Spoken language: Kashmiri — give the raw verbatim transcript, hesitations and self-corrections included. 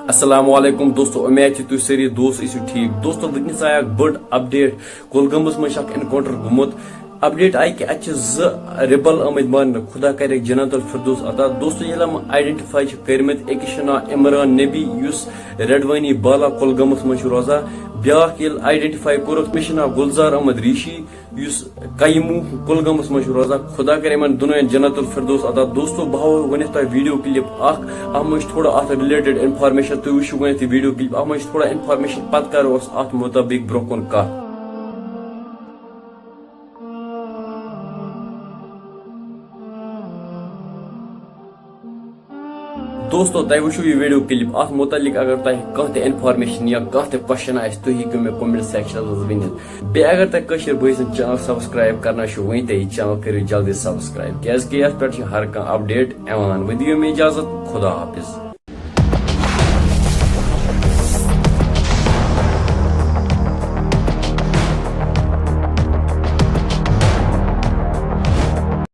السلام علیکم دوستو، امید چھِ تُہۍ سٲری دوست ٲسِو ٹھیٖک۔ دوستو، وٕنکیٚنس آیہِ اکھ بٔڑ اپڈیٹ، کُلگامس منٛز چھُ اکھ انکاونٹر گوٚمُت۔ اپڈیٹ آیہِ کہِ اتہِ چھِ زٕ ریبل آمٕتۍ مارنہٕ، خدا کرٮ۪کھ جنت الفردوس عطا۔ دوستو، ییٚلہِ یِم آیڈنٹیفائی چھِ کٔرمٕتۍ، أکِس چھُ ناو عمران نبی، یُس رڈوانی بالا کُلگامس منٛز چھُ روزان، بیٛاکھ ییٚلہِ آیڈنٹیفائی کوٚرُکھ، مےٚ چھُ ناو گلزار احمد ریشی، یُس کیمو کُلگامس منٛز چھُ روزان۔ خدا کرِ یِمن دۄنوَے جنت الفردوس عطا۔ دوستو، بہٕ ہاوو وۄنۍ تۄہہِ ویڈیو کلپ اکھ، اتھ منٛز چھِ تھوڑا اتھ رِلیٹڈ انفارمیشن، تُہۍ وٕچھِو گۄڈٕنیتھ یہِ ویڈیو کلپ، اتھ منٛز چھِ تھوڑا انفارمیشن، پتہٕ کرو أسۍ اتھ مُطٲبق برونٛہہ کُن کتھ۔ دوستو، تۄہہِ وٕچھِو یہِ ویڈیو کلپ، اتھ مُتعلق اگر تۄہہِ کانٛہہ تہِ انفارمیشن یا کانٛہہ تہِ کوسچن آسہِ، تُہۍ ہیٚکِو مےٚ کمنٹ سیکشنس منٛز ؤنِتھ۔ بیٚیہِ اگر تۄہہِ کٲشِر بٲے سٕنٛد چینل سبسکرایب کرنا چھُو وٕنۍ تہِ، یہِ چینل کٔرِو جلدی سبسکرایب، کیازِ کہِ یتھ پٮ۪ٹھ چھِ ہر کانٛہہ اپڈیٹ یِوان۔ وۄنۍ دِیِو مےٚ اجازت، خدا حافظ۔